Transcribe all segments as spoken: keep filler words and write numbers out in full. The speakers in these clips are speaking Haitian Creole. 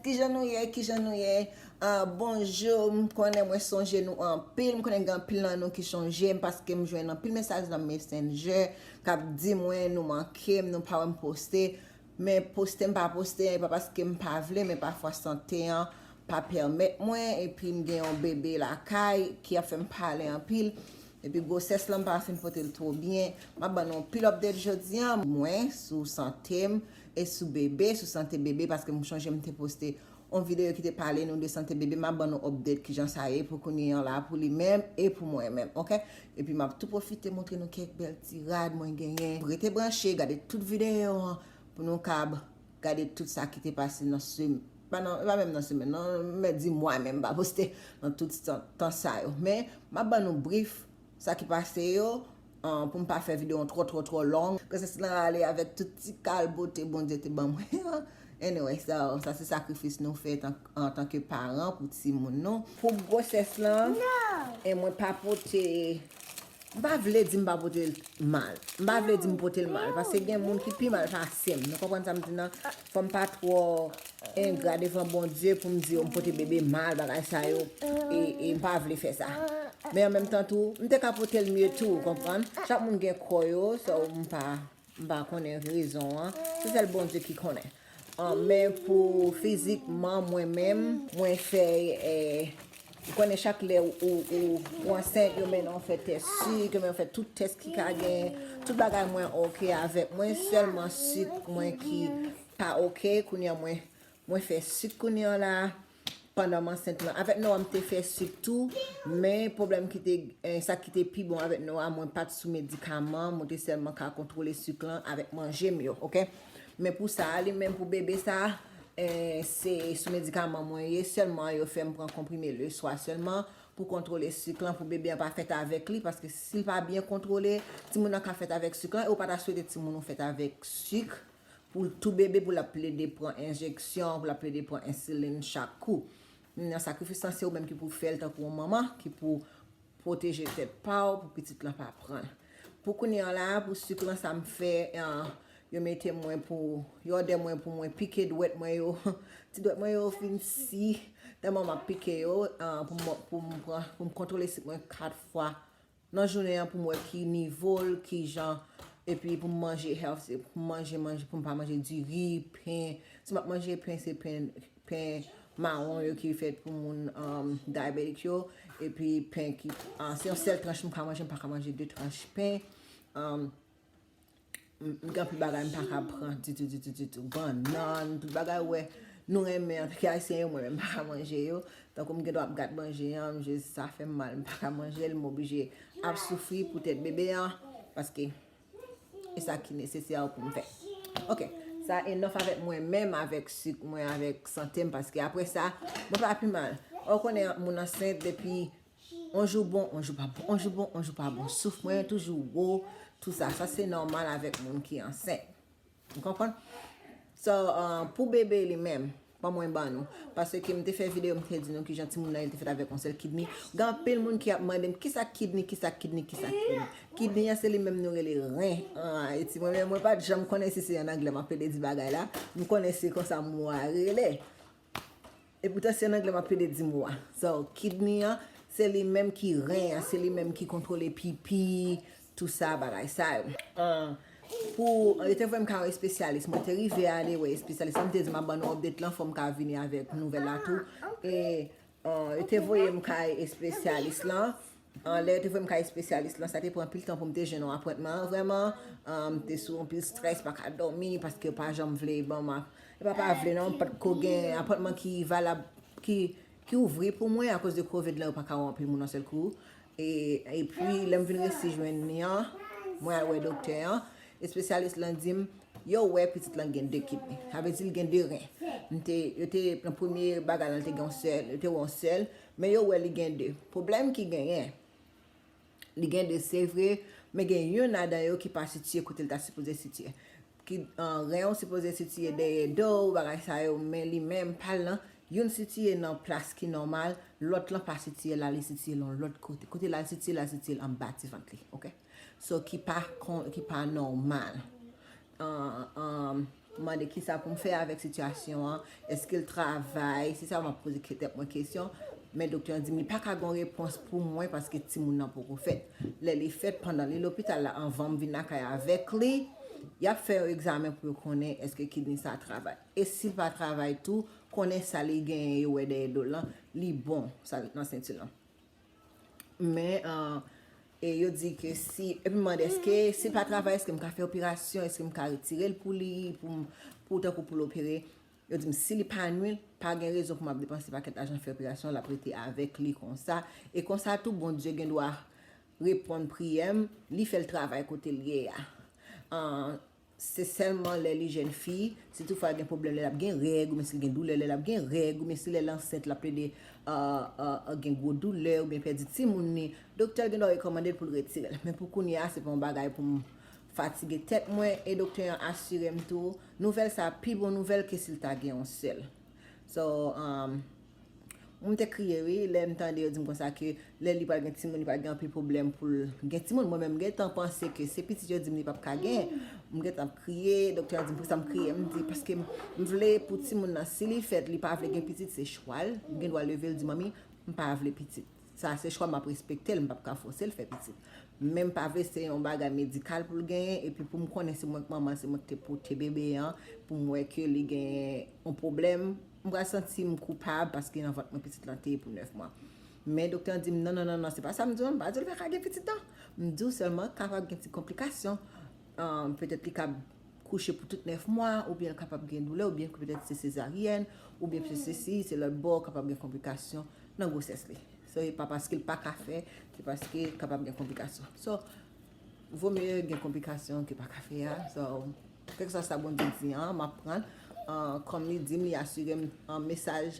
Kijan nou ye? Kijan nou ye? Ah, bonjou, m konnen mwen sonje nou anpil. M konnen gen anpil nan nou ki sonje m paske m jwenn anpil mesaj nan Messenger k ap di mwen nou manke m, nou pa wè m poste. Men poste m pa poste, e pa paske m pa vle, men pafwa sante an pa pèmèt mwen, epi m gen yon bebe lakay ki ap fè m pale anpil. Epi gwosès lan m pa fin pote l twò byen. M ap ban nou yon pil update jodi an, mwen, sou sante m, e sou bebe, sou sante bebe, paske m sonje m te poste yon videyo ki te pale nou de sante bebe. M ap ban nou update kijan sa ye pou kounye an la, pou li menm e pou mwen menm, oke? Epi m ap tou pwofite montre nou kèk bèl ti rad mwen genyen. Rete branche, gade tout videyo an pou nou kab gade tout sa ki te pase nan semen, pa nan, pa menm nan semen, nan, m mèt di mwa menm pa poste nan tout tan, tan sa yo. Men, m ap ban nou brif sa ki pase yo, an, pou m pa fè videyo an twò, twò, twò long. Gwosès lan ale avèk tout ti kal bote Bondye te ban mwen an. Anyway, sa, sa se sakrifis nou fè tan, antanke paran pou timoun nou. Pou gwosès lan, e mwen pa pote, m pa vle di m pa pote l mal. M pa vle di m pote l mal, paske gen moun ki pi mal pase m. Nou konprann sa m di nan? Fò m pa twò engra devan Bondye pou m di yo m pote bebe mal, bagay sa yo, e, e m pa vle fè sa. Men an menm tan tou, m te ka pote l mye tou, ou konprann? Chak moun gen kò yo, so m pa, m pa konnen rezon an. Se sèl Bondye ki konnen. Ah, men pou fizikman, mwen menm, mwen fè, eh, ou konnen chak lè ou, ou, ou, ou ansent, yo mennen w fè tès sik, yo mennen w fè tout tès ki ka gen, tout bagay mwen oke avèk mwen, sèlman sik mwen ki pa oke, kounye a mwen, mwen fè sik kounye a la, pandan m ansent lan. Avèk Noah, m te fè sik tou, men pwoblèm ki te, eh, sa ki te pi bon avèk Noah, mwen pa t sou medikaman, mwen te sèlman ka kontwole sik lan avèk manje m yo, oke? Men pou sa a, li menm pou bebe sa a, eh, se sou medikaman mwen ye, sèlman yo fè m pran konprime leswa sèlman pou kontwole sik lan, pou bebe an pa fèt avèk li, paske si l pa byen kontwole, timoun nan ka fèt avèk sik lan, e ou pa ta swete timoun ou fèt avèk sik, pou l tou bebe, pou l ap plede pran enjeksyon, pou l ap plede pran ensilin chak kou. Nan sakrifis lan, se ou menm ki pou fè l tankou yon manman, ki pou pwoteje tèt pa w, pou pitit lan pa pran l. Pou kounye a la, pou sik lan, sa m fè, ah, yo mete mwen pou, yo òdè mwen pou mwen pike dwèt mwen yo. Ti dwèt mwen yo fin si, tèlman m ap pike yo, ah, pou m, pou m pran, pou m kontwole sik mwen kat fwa nan jounen an pou m wè ki nivo l, ki jan, epi pou m manje healthy, pou m manje, manje, pou m pa manje diri, pen. Si m ap manje pen, se pen, pen mawon yo ki fèt pou moun, um, diabetic yo, epi pen ki, ah, se yon sèl tranch m ka manje, m pa ka manje de tranch pen. Um, m, m gen anpil bagay m pa ka pran ditou, ditou, ditou. Bannann, tout bagay, ou wè, nou renmen antanke Ayisyen yo, mwen menm m pa ka manje yo. Tankou m gen dwa ap gad manje an, m jis, sa fè m mal, m pa ka manje l, m oblije ap soufri pou tèt bebe an, paske e sa ki nesesè pou m fè. Oke, sa enough avèk mwen menm, avèk sik mwen, avèk sante m, paske apre sa, mwen pa pi mal. Ou konnen moun ansent depi on jou bon, on jou pa bon, on jou bon, on jou pa bon. Souf mwen toujou wo, tou sa. Sa se nòmal avèk moun ki ansent. Ou konprann? So, uh, pou bebe li menm, ban mwen ban nou. Paske m te fè videyo, m te di nou kijan timoun nan, li te fèt avèk yon sèl kidney. Gen anpil moun ki ap mande m, "Kisa kidney, kisa kidney, kisa kidney?" Kidney an se li menm nou rele ren an Ayiti. Mwen menm, mwen pa t janm konnen si se an anglè m ap plede di bagay la. M konnen se konsa mo a rele. E poutan se an anglè m ap plede di mo a. So, kidney an, se li menm ki ren an, se li menm ki kontwole pipi, tou sa, bagay sa yo. Ah, pou, yo te voye m kay yon espesyalis. Mwen te rive ale wè espesyalis lan, m te di m ap ban nou update lan, fò m ka vini avèk nouvèl la tou. E, ah, yo te voye m kay espesyalis lan. Ah, lè yo te voye m kay espesyalis lan, sa te pran anpil tan pou m te jwenn yon apwentman. Vrèman, ah, m te sou anpil strès, pa ka dòmi, paske yo pa janm vle ban m a-, yo pa, pa vle non, m pa t ko gen apwentman ki valab, ki, ki ouvri pou mwen akoz de covid lan, yo pa ka wè anpil moun yon sèl kou. E, epi, lè m vin resi jwenn li an, mwen al wè doktè an, espesyalis lan di m, yo wè pitit lan gen de kidney. Sa vle di l gen de ren. M te, yo te, nan premye bagay lan, li te gen yon sèl, yo te wè yon sèl, men yo wè li gen de. Pwoblèm ki genyen, li gen de, se vre, men gen youn ladan yo ki pa sitiye kote l ta sipoze sitiye. Ki, ah, ren w sipoze sitiye dèyè do w, bagay sa yo, men li menm, pa l lan, youn sitiye nan plas ki nòmal, lòt lan pa sitiye la, li sitiye l yon lòt kote. Kote la l sitiye, la l sitiye l anba ti vant li, oke? So, ki pa kon-, ki pa nòmal. Ah, ah, M mande kisa pou m fè avèk sitiyasyon an, èske l travay, se sa m ap poze tèt mwen kesyon. Men doktè an di m li pa ka gen yon repons pou mwen paske timoun nan poko fèt. Lè li fèt, pandan li lopital la, anvan m vin lakay avèk li, y ap fè yon egzamen pou yo konnen èske kidney sa travay. E si l pa travay tou, konnen sa li genyen yo wè dèyè do l lan, li bon, sa nan senti l lan. Men, e yo di ke si, epi m mande èske si l pa travay, èske m ka fè operasyon, èske m ka retire l pou li, pou, pou tankou pou l opere. Yo di m si li pa nwi l, pa gen rezon pou m ap depanse pakèt lajan fè operasyon, l ap rete avèk li konsa. E konsa tou, Bondye gen dwa reponn priyè m, li fè l travay kote l ye a. Se sèlman lè li jèn fi, si toutfwa l gen pwoblèm, lè l ap gen règ, oubyen si l gen doulè, lè l ap gen règ, oubyen si lè l ansent, l ap plede gen gwo doulè, oubyen pèdi timoun li, doktè l gen dwa rekòmande l pou l retire l. Men pou kounye a, se pa yon bagay pou m fatige tèt mwen, e doktè an asire m tou, nouvèl sa a pi bon nouvèl ke si l ta gen yon sèl. So, um, m te kriye, wi, lè m tande yo di m konsa ke lè li pral gen timoun, li pral gen anpil pwoblèm pou l gen timoun. Mwen menm, m gentan panse ke se pitit yo di m li p ap ka gen. M gentan ap kriye, doktè a di m poukisa m kriye. M di, paske m, m vle pou timoun nan, si li fèt, li pa vle gen pitit, se chwa l. M gen dwa leve l di, manmi, m pa vle pitit. Sa se chwa m, m ap respekte l, m p ap ka fòse l fè pitit. Men m pa vle se yon bagay medikal pou l genyen, epi pou m konnen se mwen k manman l, se mwen k te pote bebe an, pou m wè ke li gen yon pwoblèm, m pral santi m koupab paske nan vant mwen pitit lan te ye pou nèf mwa. Men doktè an di m, non, non, non, non, se pa sa m di w, m pa di w li pa ka gen pitit non. M di w sèlman kapab gen ti konplikasyon. Petèt li ka kouche pou tout nèf mwa, oubyen l kapab gen doulè, oubyen petèt se sezaryèn, oubyen se sesi, se lòt bò, kapab gen konplikasyon nan gwosès li. So, e pa paske l pa ka fè, se paske kapab gen konplikasyon. So, vo mye gen konplikasyon ke pa ka fè a. So, kèlkeswa sa Bondye di an, m ap pran l. Kòm li di m, li asire m mesaj,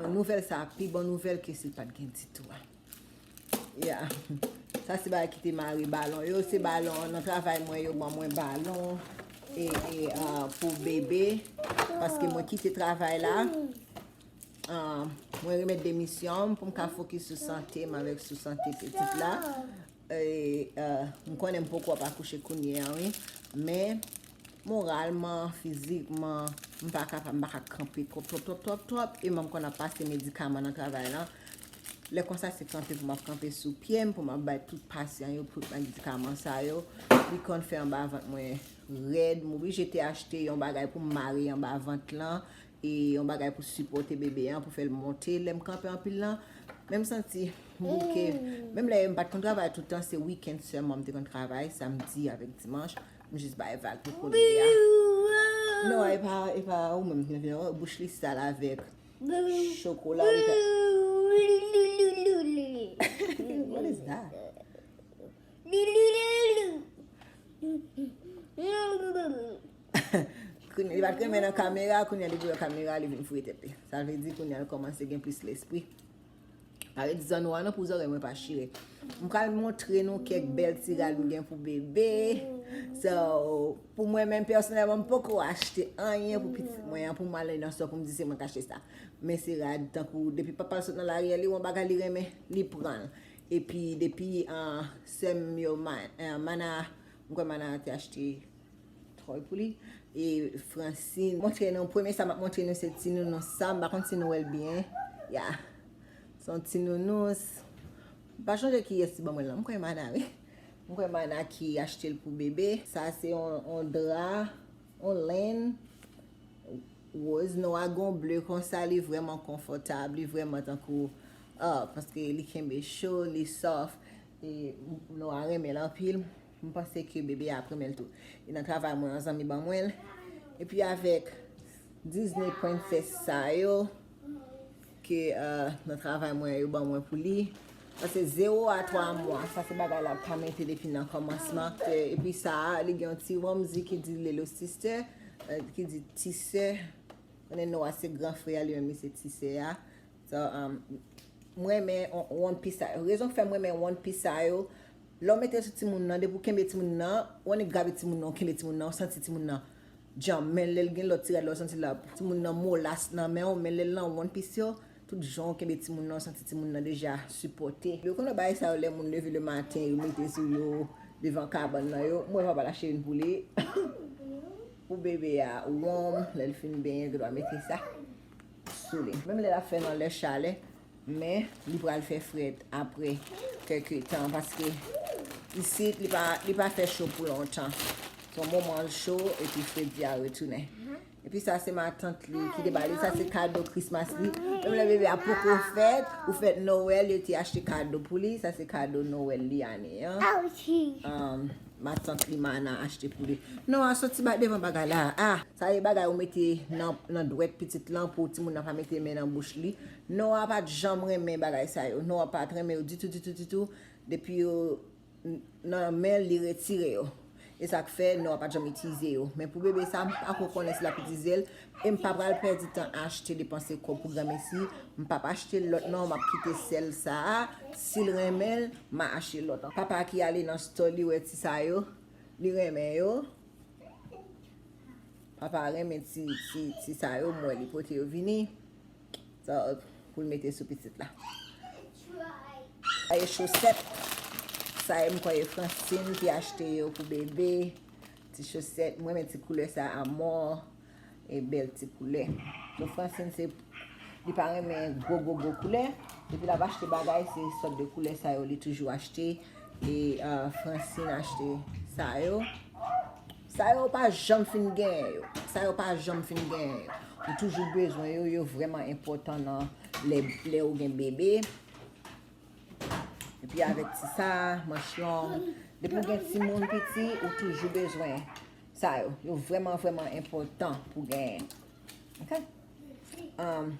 nouvèl sa a pi bon nouvèl ke si l pa t gen ditou a. Yeah. Sa se bagay ki te mare balon yo. Se balon nan travay mwen, yo ban mwen balon e, e pou bebe. Paske mwen kite travay la. Mwen remèt demisyon m pou m ka fokis sou sante m avèk sou sante pitit la. E, m konnen m poko ap akouche kounye a, wi. Men, moralman, fizikman, m pa kapab, m pa ka kanpe twòp, twòp, twòp, twòp, twòp. E m konn ap pase medikaman nan travay lan. Lè konsa, se kanpe pou m ap kanpe sou pye m, pou m ap bay tout pasyan yo, tout medikaman sa yo. Li konn fè anba vant mwen rèd. M oblije te achte yon bagay pou m mare anba vant lan. E yon bagay pou sipòte bebe an, pou fè l monte lè m kanpe anpil lan. Men m santi m bouke. Menm lè m pa t konn travay tout tan, se wikenn sèlman m te konn travay, samdi avèk dimanch. M jis bay vag pou kounye a. Non, e pa, e pa ou menm ki nan fè bouch li sal avèk chokola. What is that? Kounye, li pa t renmen nan kamera, kounye a li vire kamera, li vin fouye tèt li. Sa vle di kounye a l kòmanse gen plis lespri. Pa ret zanno a non pou zòrèy mwen pa chire. M pral montre nou kèk bèl ti rad m gen pou bebe. So, pou mwen menm pèsonèlman, m poko achte anyen pou pitit mwen an, pou m ale nan stò pou m di se mwen k achte sa. Men se rad, tankou depi papa l sot nan lari a, li wè yon bagay li renmen, li pran l. Epi depi sè m yo, Mana, m kwè Mana te achte tòy pou li. E Francine, montre nou, premye sa m ap montre nou se ti nounous sa, m pa konn si nou wè l byen. Ya. Se yon ti nounous. M pa chonje kiyès ki ban mwen l lan, m kwè Mana, wi. M kwè Mana ki achte l pou bebe. Sa se yon, yon dra, yon lenn. Woz nwa gon ble konsa, li vrèman konfòtab, li vrèman tankou, ah, paske li kenbe cho, li sòf, e nwa renmen l anpil. M panse ke bebe a ap renmen l tou. E nan travay mwen, yon zanmi ban mwen l. Epi avèk Disney Princess sa yo, ke nan travay mwen yo ban mwen pou li. Sa se zewo a twa mwa. Sa se bagay la pa mete depi nan kòmansman. Epi sa a, li gen yon ti Ramzi ki di little sister, ki di ti sè. Konnen Noah se gran frè a, li menm li se ti sè a. So, um, mwen renmen One Piece sa. Rezon k fè mwen renmen One Piece sa yo, lè w mete l sou timoun nan, depi w kenbe timoun nan, w annik grabe timoun nan, w kenbe timoun nan, w santi timoun nan djanm. Men lè l gen lòt ti rad la, w santi l ap, timoun nan molas nan men w, men lè l nan One Piece yo, tout jan w kenbe timoun nan, w santi timoun nan deja sipòte. Yo konn wè bagay sa yo lè moun leve le maten, yo mete sou yo devan kabann nan yo. Mwen papa l achte youn pou li. Pou bebe a wòm, lè l fin benyen, gen dwa mete sa sou li. Menm lè l ap fè nan lè chalè, men li pral fè frèt apre kèk tan, paske isit, li pa, li pa fè cho pou lontan. Se yon moman l cho, epi fredi a retounen. Epi sa se matant li ki te ba li, sa se kado Christmas li. Menm lè bebe a poko fèt, ou fèt Nowèl, yo te achte kado pou li, sa se kado Nowèl li ane an. Um, matant li Mana achte pou li. Noah, soti ba devan bagay la. Ah, sa e bagay ou mete nan, nan dwèt pitit lan pou timoun nan pa mete men nan bouch li. Noah pa t janm renmen bagay sa yo. Noah pa t renmen yo ditou, ditou, ditou. Depi yo n-, nan men l, li retire yo. E sa k fè Noah pa t janm itilize yo. Men pou bebe sa, m pa ko konnen si l ap itilize l. E m pa pral pèdi tan achte, depanse kòb pou granmesi. M p ap achte lòt non, m ap kite sèl sa a. Si l renmen l, m a achte lòt. Papa ki ale nan store, li wè ti sa yo, li renmen yo. Papa renmen ti, ti, ti sa yo, m wè li pote yo vini. Sa, pou l mete sou pitit la. Sa e chosèt. Sa e m kwè e Francine ki achte yo pou bebe. Ti chosèt, m renmen ti koulè sa a mò. E bèl ti koulè. So Francine se, li pa renmen gwo, gwo, gwo koulè. Depi l ap achte bagay, se sòt de koulè sa yo li toujou achte. E, uh, Francine achte sa yo. Sa yo pa janm fin genyen yo. Sa yo pa janm fin genyen yo. Ou toujou bezwen yo, yo vrèman enpòtan nan lè, lè ou gen bebe. Epi avèk ti sa, manch long. Depi ou gen timoun piti, ou toujou bezwen sa yo. Yo vrèman, vrèman enpòtan pou genyen. Ok? Um,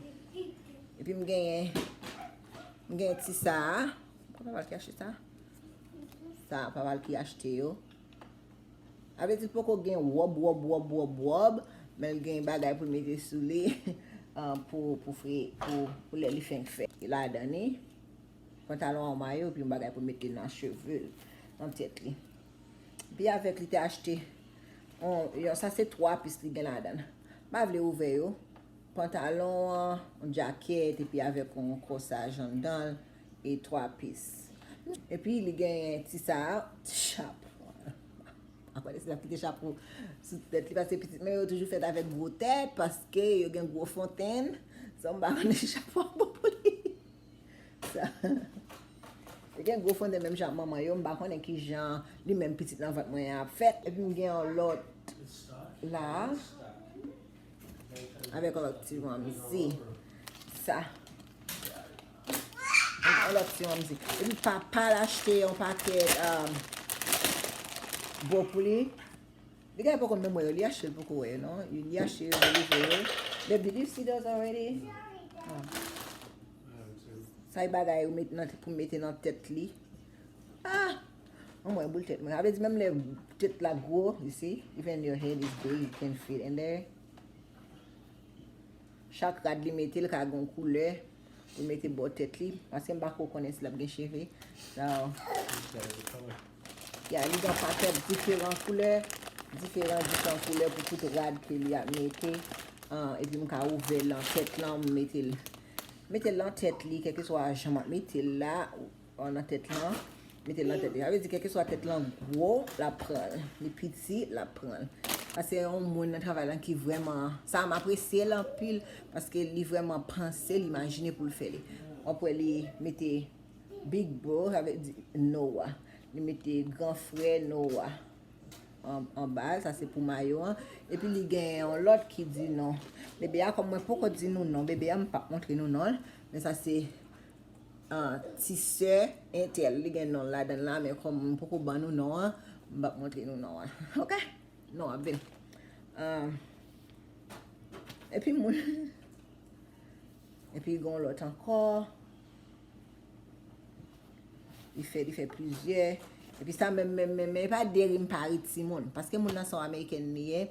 epi m genyen, m genyen ti sa a. Papa l ki achte sa? Sa, papa l ki achte yo. Sa vle di l poko gen wòb, wòb, wòb, wòb, wòb, men l gen bagay pou l mete sou li, ah, pou, pou fre, pou, pou lè li fenk fèt. Ladan li, pantalon an, mayo, epi yon bagay pou l mete nan cheve l, nan tèt li. Epi avèk li te achte, on, yon, sa se twa pis li gen ladan l. M pa vle ouvè yo. Pantalon an, yon djakèt, epi avèk yon kòsaj anndan l, e twa pis. Epi li genyen ti sa a, ti chapo. Apa se l ap kite chapo sou tèt li, paske pitit mwen yo toujou fèt avèk gwo tèt, paske yo gen gwo fontenn. Sa m pa konnen si chapo a bon pou li. Sa. Li gen gwo fontenn menm jan ak manman yo, m pa konnen ki jan li menm pitit nan vant mwen an ap fèt. Epi m gen yon lòt la. Avèk yon lòt ti wamzi. Sa. Yon lòt ti wamzi. Epi papa l achte yon pakèt, um, bo pou li. Li gen poko menm wè yo, li achte l poko wè yo, non. Li achte yo, li livre yo. Babe, did you see those already? Ah. Sa e bagay ou met nan, pou mete nan tèt li. Ah! Mwen, mwen, boul tèt mwen. Sa vle di, menm lè tèt la gwo, you see, even your head is big, you can fit in there. Chak rad li mete, l ka gen yon koulè pou l mete bò tèt li. Paske m pa ko konnen si l ap gen cheve. So, yeah, li gen pakèt diferan koulè, diferan, diferan koulè pou tout rad ke li ap mete. Ah, epi m ka ouvè l nan tèt lan, m mete l, mete l nan tèt li, kèlkeswa jan m ap mete l la. An nan tèt lan, mete l nan tèt li. Sa vle di, kèlkeswa tèt lan gwo, l ap pran l. Li piti, l ap pran l. Paske yon moun nan travay lan ki vrèman, sa m apresye l anpil, paske li vrèman panse, li imajine pou l fè li. W ap wè li mete Big Bro, sa vle di Noah. Li mete gran frè Noah. An, anba l, sa se pou mayo an. Epi li gen yon lòt ki di non. Bebe a, kòm mwen poko di nou non bebe a, m p ap montre nou non l. Men sa se, ah, ti sè entèl. Li gen non l ladan l la, men kòm m poko ban nou non an, m p ap montre nou non an. Ok? Non ap vin. Ah, epi moun Epi gon lòt ankò. Li fè, li fè plizyè. Epi sa menm, menm, menm, men e pa deri m pa ri timoun. Paske moun nan se yon amerikèn li ye.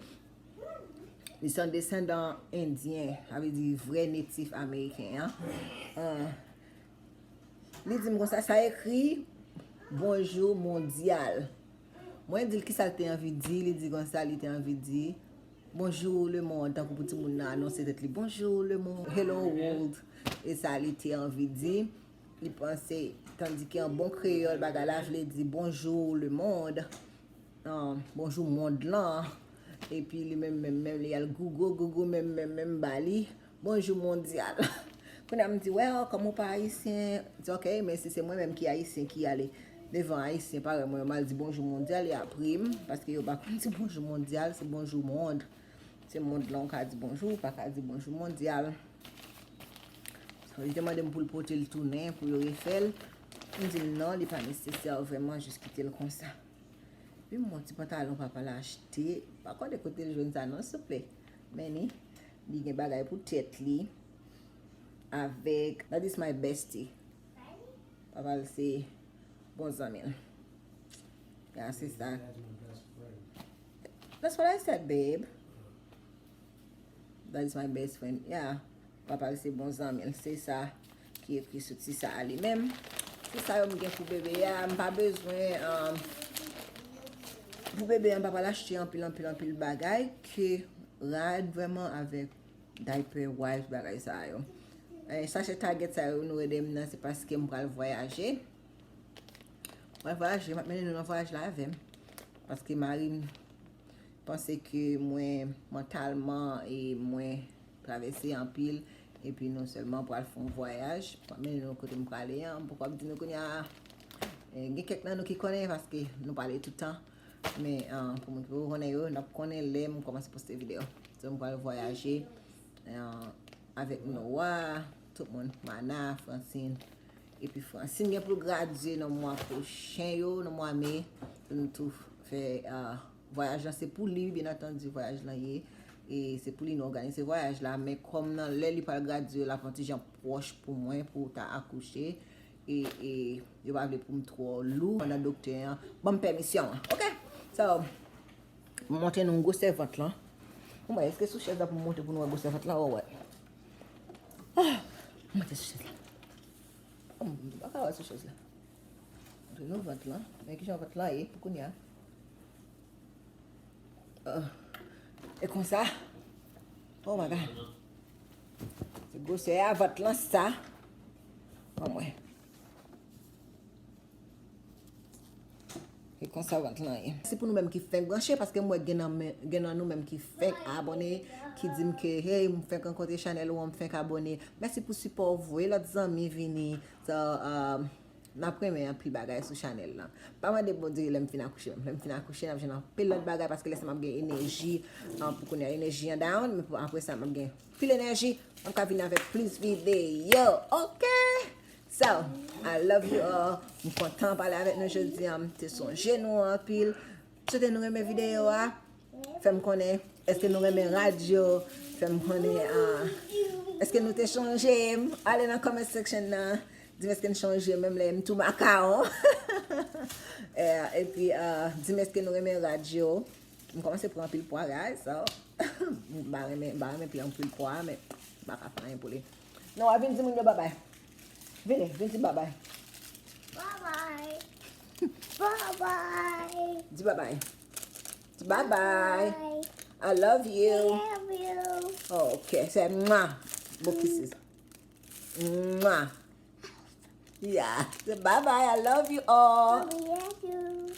Li se yon desandan endyen. Sa vle di vrè netif ameriken an. Ah. Li di m konsa, sa ekri Bonjou Mondyal. Mwen di l kisa l te anvi di, li di konsa, li te anvi di Bonjou lemonn, tankou pou timoun nan anonse tèt li, Bonjou lemonn, hello world. E sa li te anvi di, li panse, tandike an bon kreyòl, bagay la vle di bonjou lemonn, ah, bonjou mond lan. Epi li menm, menm, menm, li al Google, Google menm, menm, menm, ba li bonjou mondyal. Kounye a m di, well, kòm ou pa ayisyen, di, ok, men si se mwen menm ki ayisyen ki ale devan ayisyen parèy mwen, yo mal di bonjou mondyal, y ap ri m, paske yo pa konn di bonjou mondyal, se bonjou mond. Se mond lan ou ka di bonjou, ou pa ka di bonjou mondyal. So, li te mande m pou l pote l tounen, pou yo refè l. M di l non, li pa nesesè vrèman, jis kite l konsa. Epi m wè yon ti pantalon papa l achte. Pa konnen kote l jwenn sa non, souple. Men ni, li gen bagay pou tèt li. Avèk, that is my bestie. Papa l se bon zanmi l. Ya, se sa. That's what I said, babe. That is my best friend. Yeah. Papa l se bon zanmi l. Se sa ki ekri sou ti sa a li menm. Se sa yo m gen pou bebe a. M pa bezwen, um, pou bebe a, m pa pral achte anpil, anpil, anpil bagay ke rad vrèman avèk diaper, wipes, bagay sa yo. Eh, sachè Target sa yo nou rele m nan, se paske m pral vwayaje. M pral vwayaje, m ap mennen nou nan vwayaj la avè m. Paske mari m panse ke mwen mantalman e mwen travèse anpil, epi nou sèlman pral fè yon vwayaj. M ap mennen nou kote m prale an, m poko ap di nou kounye a. Eh, gen kèk nan nou ki konnen paske nou pale tout tan. Men, ah, pou moun ki poko konnen yo, n ap konnen lè m kòmanse poste videyo. So, m pral vwayaje, ah, avèk Noah, tout moun, Mana, Francine. Epi Francine gen pou l gradye nan mwa pwochen yo, nan mwa me. Nou tou fè, ah, vwayaj lan se pou li, byen antandi, vwayaj lan ye. E se pou li nou òganize vwayaj la, men kòm nan lè li pral gradye, l ap yon ti jan pwòch pou mwen, pou ta akouche. E, e yo pa vle pou m twò lou pandan doktè an ban m pèmisyon an. Ok? So, m montre nou gwosè vant lan. Bon, mwen, èske sou chèz la pou m montre pou nou wè gwosè vant lan? Oh, wè. Ah, m montre sou chèz la. Oh, m pa ka wè sou chèz la. Montre nou vant lan. Men kijan vant lan ye pou kounye a. Ah, e konsa. Oh my God. Se gwosè a vant lan sa. Ban mwen. E konsa vant lan ye. Se pou nou menm ki fenk branche, paske m wè gen nan men, gen nan nou menm ki fenk abòne, ki di m ke, hey, m fenk rankontre chanèl ou an, m fenk abòne. Mèsi pou sipò w, voye lòt zanmi vini. So, um, n ap renmen anpil bagay sou chanèl lan. Pa mande Bondye lè m fin akouche menm. Lè m fin akouche, n ap jwenn anpil lòt bagay, paske lè sa m ap gen enèji, um, pou kounye a enèji an down, men pou apre sa m ap gen pil enèji, m ap ka vin avèk plis videyo. Ok? So, I love you all. M kontan pale avèk nou jodi a. M te sonje nou anpil. Swete nou renmen videyo a. Fè m konnen. Èske nou renmen rad yo? Fè m konnen, ah, èske nou te sonje m? Ale nan comment section nan. Di m èske n sonje m, menm lè m tou makawon. Eh, epi, ah, di m èske nou renmen rad yo? M kòmanse pran anpil pwa, guys, so. M pa renmen, m pa renmen pran anpil pwa, men m pa ka fè anyen pou li. Noah, vin di moun yo babay. Vini, vin di babay. Babay. Babay. Di babay. Di babay. Babay. I love you. Love you. Oh, ok, sè mwa. Bon kisses. Mwa. Yeah. Say bye bye. I love you all. Love you.